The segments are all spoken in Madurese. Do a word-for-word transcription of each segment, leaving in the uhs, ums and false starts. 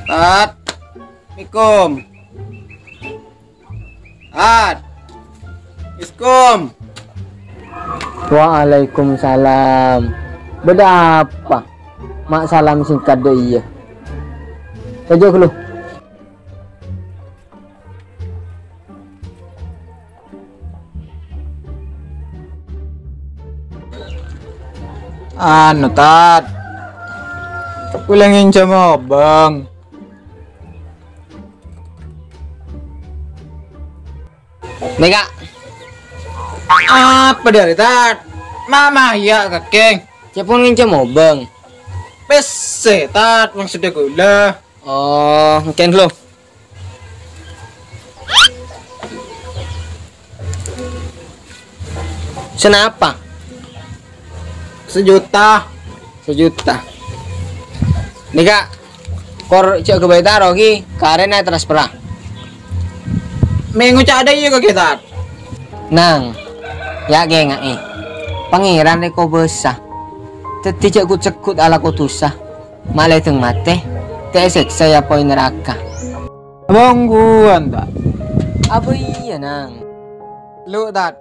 Tat. Assalamualaikum. Tat. Assalamualaikum. Waalaikumsalam. Bâdâ apa? Ma' salam singkat dâ' iyâ. Toju' ghâllu. Anu, Tat. Kaulâ ngènjhâm obâng. Nèka. Apa dâri, Tat? Mama ya, kakèng. Cè' pon ngènjhâm obâng. Pèssè, Tat, maksodda kaulâ. Oh, engkèn, lo. Sanapa? Sajuta. Sajuta. Nèka, kor jhâ' ghâbây taro ghi, karèna transfera. Mè' ngoca' dâ' iyâ ka kita. Nang, ya' kènga'è. Pangèran rè kobâsa. Dhâddhi jhâ' ghut-segghut alako dhusa. Ma' lèdheng matè, ta' èsèksa è apoy naraka. Bângguwân, Tat. Apa iyâ, Nang? Lo, Tat.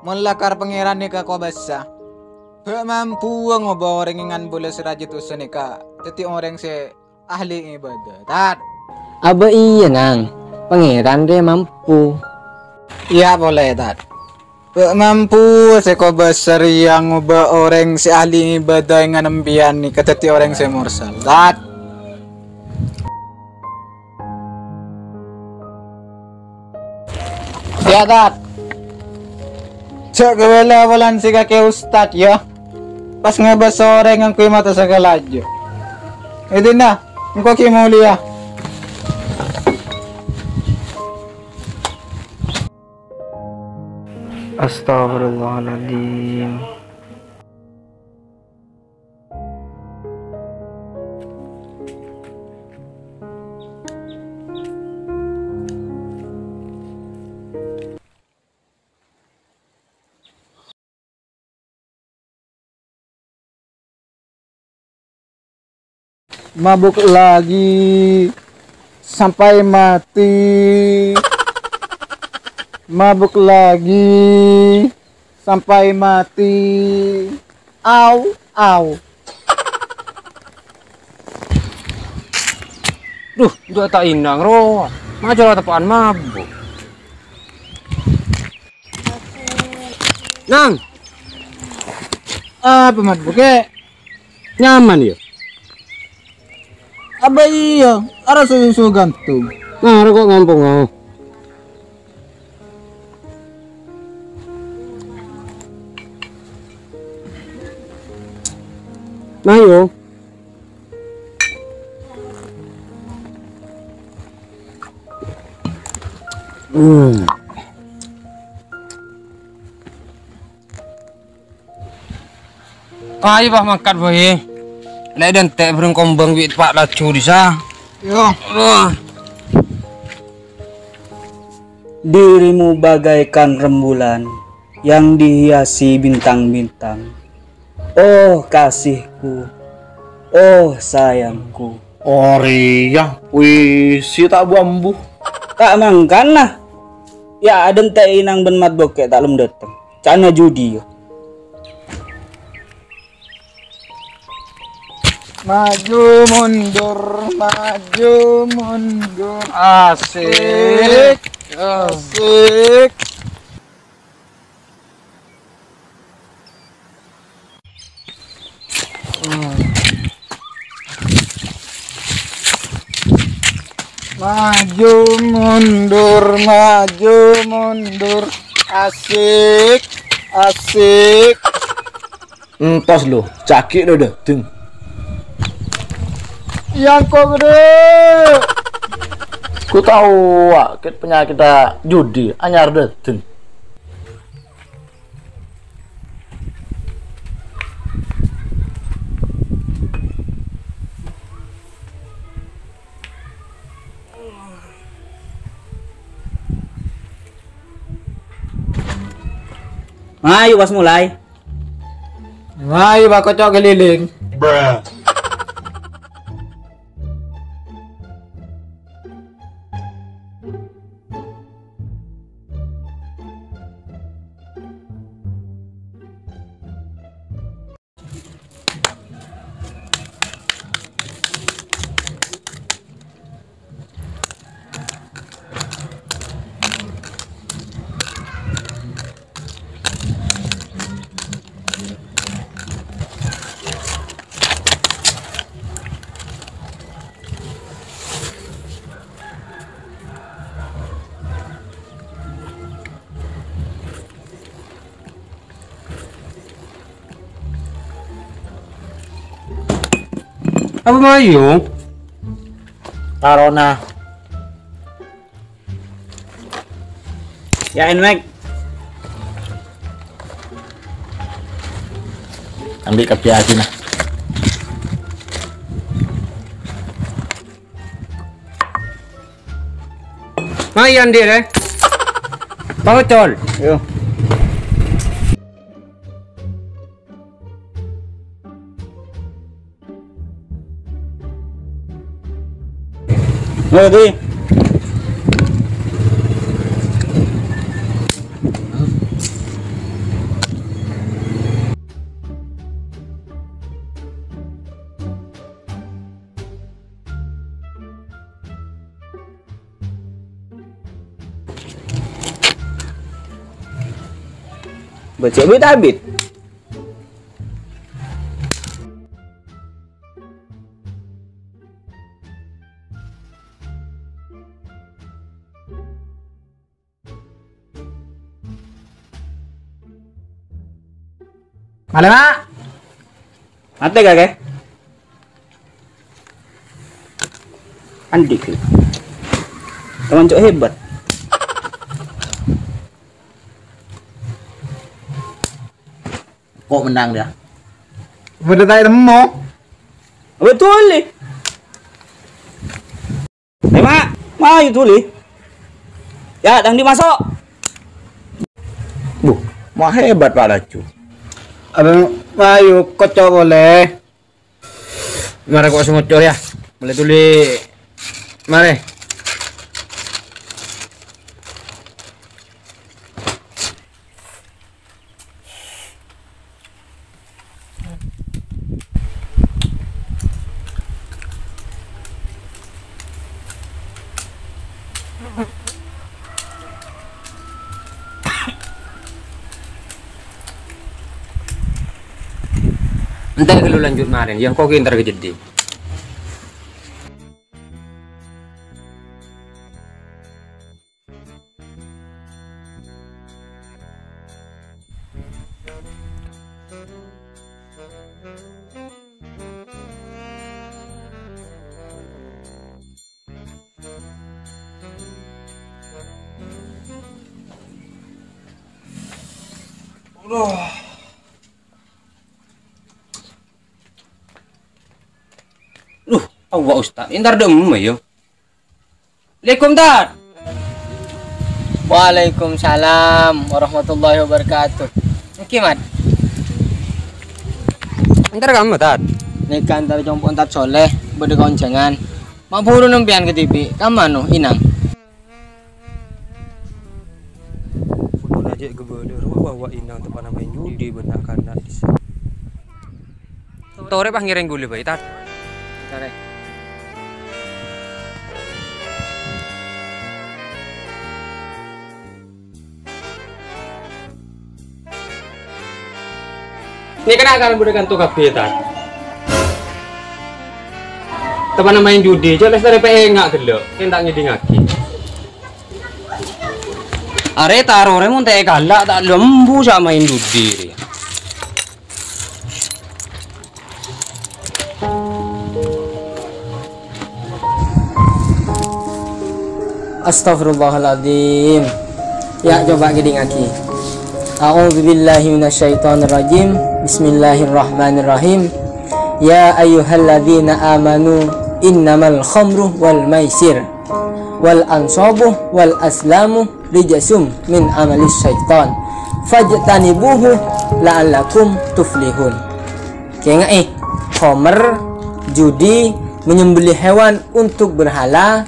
Mon lakar Pangèran nèka kobâsa, bâ' mampuwâ ngobâ orèng è ngan bulâ sè rajâ dhusa nèka dhâddhi orèng sè ahli ibadah, Tat. Apa iyâ, Nang? Pangèran rè mampu. Iyâ polè, Tat. Bâ' mampu sè kobâsa rèya ngobâ orèng sè ahli ibadah è ngan empèyan nèka dhâddhi orèng sè morsal, Tat. Iyâ, Tat. Jhâ' ghâbây la-polana sè kakè ustad, yâ. Pas ngabâs orèng ngangghuy mata sakalajâ. Èdina, engko' ghi' molèya. Astagfirullahaladzim. Mabuk lagi sampai mati. Mabuk lagi sampai mati. Au, au. Duh, jhâ' ta' ènang, ro. Maca la teppa'an mabuk. Nang. Apa mabuk, Kè? Nyaman, yâ? Apa iyâ? Arassa susu gantung. Nah, roko' ngampong, ah. Nah, yo. Hmm. Ayo, bah, mangkat, bah, eh. Lè' dântè' bhâreng kombâng bi' pa' laju, disa. Yo. Wah. Dirimu bagaikan rembulan yang dihiasi bintang-bintang. Oh, kasihku. Oh, sayangku. Orèya, puisi ta' bu-ambu. Ta' mangkana. Ya, adântè' inang bân matbok kè ta' lem dâteng. Ca'na judi, yo. Maju mundur, maju mundur. Asik. Asik. Maju mundur, maju mundur. Asik, asik. Entos lo, caghi' lo dâteng. Yangko gedhe. Lu taowa, kèt panyakèdhâ judi anyar dâteng. Ayo, pas mulai. Ayo, Pak Kocok keliling. Apa mayu? Tarona. Ya, Nmax. Ambil kopi aja, nah. Mayan, Dir, eh. Bang Ocol. Yo. Ayo, Di. Bâjâ abit-abit. Malè, Mak. Matè kakè? Andi'. Teman cok hebat. Kok menang dia? Padâ ta' ètemmo. Betul nih. Eh, Mak, mayu tuli. Ya, dangdi masuk. Buh, ma' hebat, Pak, laju. Abang, mayu kocok boleh. Mara kok sengocor ya. Mulai tuli. Mare. Entar ghâllu lanjut marèn, ya engko' ghi' entar ka jhâddhi. Duh, Allah, Ustaz. Entar dâ' emma, ya. Assalamualaikum, Tad. Waalaikumsalam warahmatullahi wabarakatuh. Ènggi, Mat. Entar kamma, Tad? Nèka entar compo'na Tad Soleh, bâdâ kaonjhângan. Ma' buru sampèyan ka dhibi', kamma no, Inang? Pon aja' ghâbây rowa bahwa Inang teppa'na maèn judi bân na'-kana' dissa'. Torè pas ngèrèng ghulâ bhâi, Tad. Torè. Nèka na' kan bâdâ kanto kabbhi, Tad. Teppa'na maèn judi, jhâ' lèstarè pènga' ghellâ', kèng ta' ngèdingngaghi. Arè tarorè mon ta' èkala' ta' lembu sa' maèn judi rèya. Astagfirullahaladzim. Ya, coba kidingaghi. A'udzubillahi minasyaitonirrajim. Bismillahirrahmanirrahim. Ya ayyuhalladzina amanu, innamal khamru wal maisir wal ansabu wal aslamu rijsum min amalis syaitan. Fajtanibuhu la'allakum tuflihun. Kènga'è, khomer, judi, menyembelih hewan untuk berhala,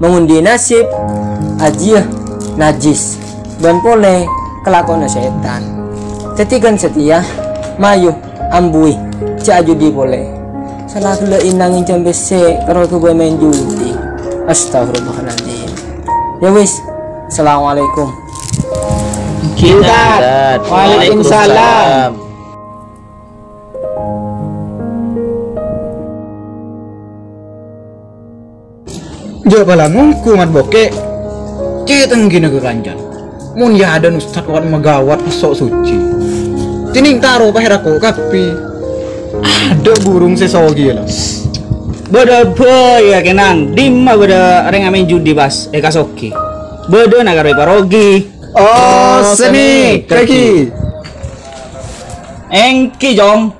mengundi nasib, ajiyâ najis, bân polè kalakowanna sètan. Dhâddhi ghân satèya, mayu, ambuwi, jhâ' ajudi polè. Sala ghellâ' ènang ènjhâm pèssè karo ghâbây maèn judi. Astagfirullahaladzim. Ya wis, assalamualaikum. Ustaz. Waalaikumsalam. Jhâ' bâlâ mongghu, Mat Bokè. Cè' tengghina ka kancana. Mon yâ adâ' ustad kowat magawat so' suci. Dinèng taro pahèra ko' kabbhi. Adâ' burung sè soghi la. Bâdâ bhâi yâ kènang. Dimma bâdâ rèng amèn judi pas èkasogi. Bâdâ na karo èparogi. Oh, seni, kaki. Èngghi, Cong.